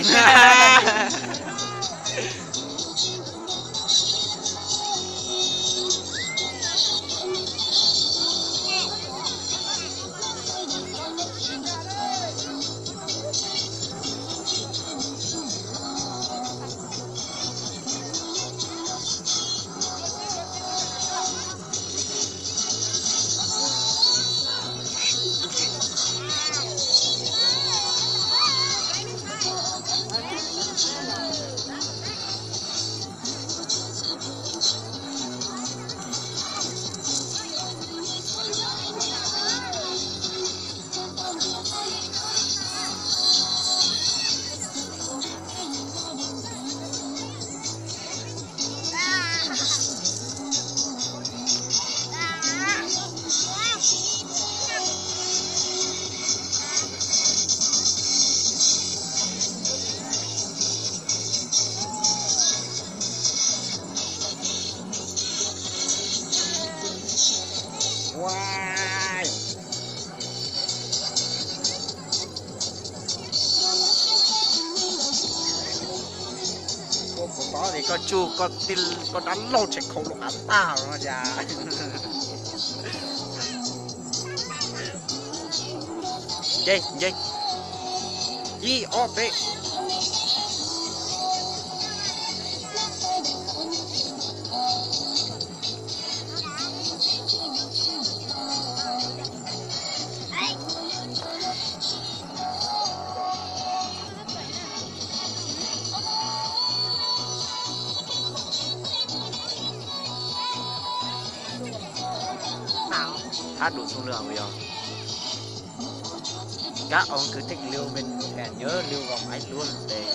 Koj puas paub tias koj tsuj koj dab laug tshee khau lub av tag no cas? Nce, nce. Ib, ob, peb. Thab Dum Xoo Lwm yog kab oo kwv tij Liu Npes Them, nhớ Liu Vòng Ái Lúa Npes.